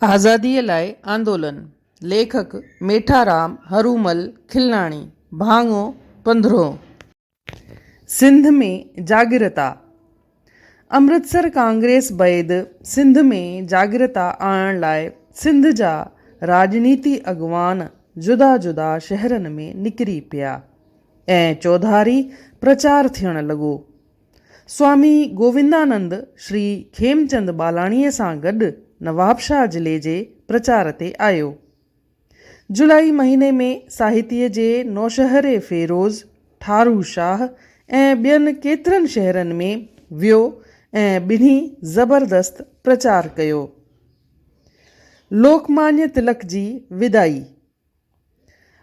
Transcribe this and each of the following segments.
آزاديء لاء آندولن، ليکڪ، ميٺارام هرومل کلناڻي، ڀاڱو پندرهون. سنڌ ۾ جاڳرتا، امرتسر ڪانگريس بعد سنڌ ۾ جاڳرتا آڻڻ لاء سنڌ جا راڄنيتي اڳواڻ جدا جدا شهرن ۾ نڪري پيا ۽ چوڌاري پرچار ٿيڻ لڳو. سوامي گووندانند شري کيمچند ٻالاڻيء سان گڏ نوابشاهه ضلعي جي پرچار تي آيو. جولائي مهيني ۾ ساهتيء جي نوشهري فيروز، ٺارو شاهه ۽ ٻين ڪيترن شهرن ۾ ويو ۽ ٻنهي زبردست پرچار ڪيو. لوڪمانيه تلڪ جي ودائي.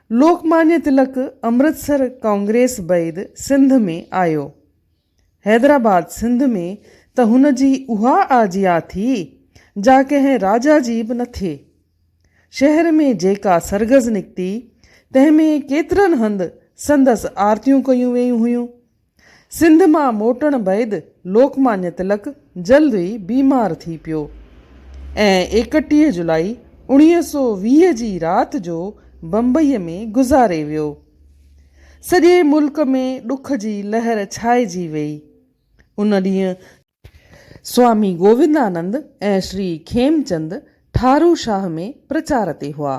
لوڪمانيه تلڪ امرتسر ڪانگريس بعد سنڌ ۾ آيو. حيدرآباد سنڌ ۾ ته هن جي اها آجيان ٿي، جا ڪنهن راجا جي به نه ٿئي. شهر ۾ جيڪا سرگز نڪتي، تنهن ۾ ڪيترن هنڌ سندس آرتيون ڪيون ويون هيون. سنڌ مان موٽڻ بعد لوڪمانيه تلڪ جلد ئي بيمار ٿي پيو ۽ 31 جولائي 1920 جي رات جو بمبئيء ۾ گذاري ويو. سڄي ملڪ ۾ ڏک جي لهر ڇائجي ويئي. ان ڏينهن سوامي گووندانند ۽ شري کيمچند ٺارو شاهه ۾ پرچار تي هئا.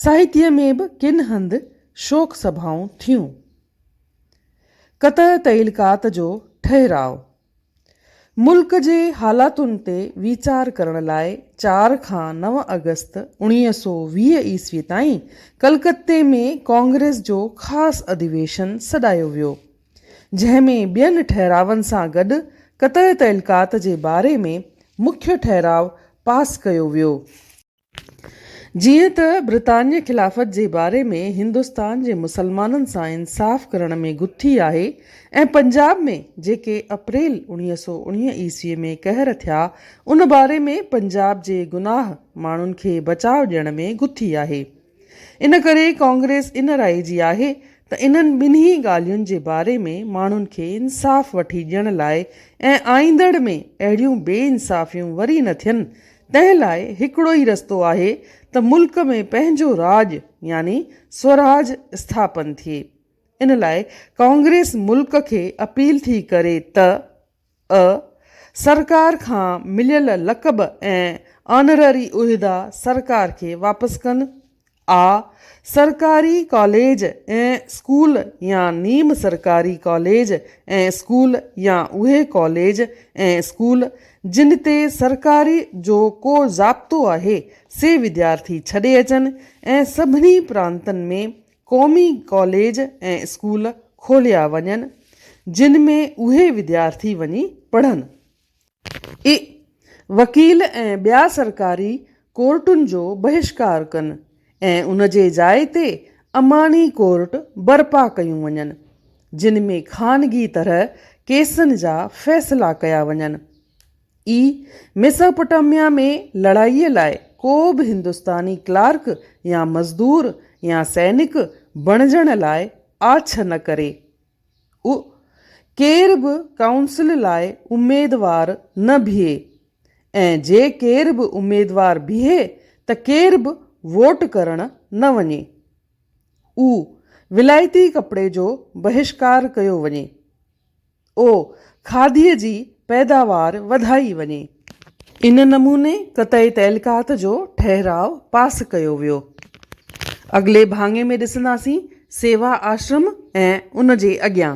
ساهتيه ۾ به ڪن هنڌ شوڪ سڀائون ٿيون. قطع تعلقات جو ٺهراء، ملڪ جي حالاتن تي ويچار ڪرڻ لاء چار کان نو آگسٽ 1920 عيسوي تائين ڪلڪتي ۾ ڪانگريس جو خاص اڌيويشن سڏايو ويو، جنهن ۾ ٻين ٺهراون سان گڏ قطع تعلقات جي باري ۾ مکيه ٺهراء پاس ڪيو ويو. جيئن ته برطانيه خلافت جي باري ۾ هندستان جي مسلمانن سان انصاف ڪرڻ ۾ گٿي آهي ۽ پنجاب ۾ جيڪي اپريل 1919 عيسوي ۾ قهر ٿيا ان باري ۾ پنجاب جي گناهه ماڻهن کي بچاء ڏيڻ ۾ گٿي آهي. ان ڪري ڪانگريس ان راء جي آهي ته انهن ٻنهي ڳالهين جي باري ۾ ماڻهن کي انصاف وٺي ڏيڻ لاء ۽ آئيندڙ ۾ اهڙيون بي انصافيون وري نه ٿين تنهن لاء هڪڙو ئي رستو آهي ته ملڪ ۾ پنهنجو راڄ يعني سوراج اسٿاپن ٿئي. ان لاء ڪانگريس ملڪ کي اپيل ٿي ڪري ته، ا. سرڪار کان مليل لقب ۽ آنرري عهدا سرڪار کي واپس ڪن. آ. سرڪاري ڪاليج ۽ اسڪول يا نيم سرڪاري ڪاليج ۽ اسڪول يا اهي ڪاليج ۽ اسڪول جن تي سرڪاري جو ڪو ضابطو آهي سي وديارٿي ڇڏي اچن ۽ سڀني پرانتن ۾ قومي ڪاليج ۽ اسڪول کوليا وڃن جن ۾ اهي وديارٿي وڃي پڙهن. اي، وڪيل ۽ ٻيا سرڪاري ڪورٽن جو بهشڪار ڪن ۽ ان جي جاء تي اماني ڪورٽ برپا ڪيون وڃن، جن ۾ خانگي طرح ڪيسن جا فيصلا ڪيا وڃن. اي، ميسوپوٽاميا ۾ لڙائيء لاء ڪو به هندستاني ڪلارڪ يا مزدور يا سئنڪ بڻجڻ لاء آڇ نه ڪري. اء ڪير به ڪائونسل لاء اميدوار نه بيهي ۽ جي ڪير به اميدوار بيهي ته ڪير به ووٽ ڪرڻ نه وڃي. اء ولايتي ڪپڙي جو بهشڪار ڪيو وڃي. او کاڌي جي پيداوار وڌائي وڃي. ان نموني قطع تعلقات جو ٺهراء پاس ڪيو ويو. اڳلي ڀاڱي ۾ ڏسنداسين سيوا آشرم ۽ ان جي اڳيان.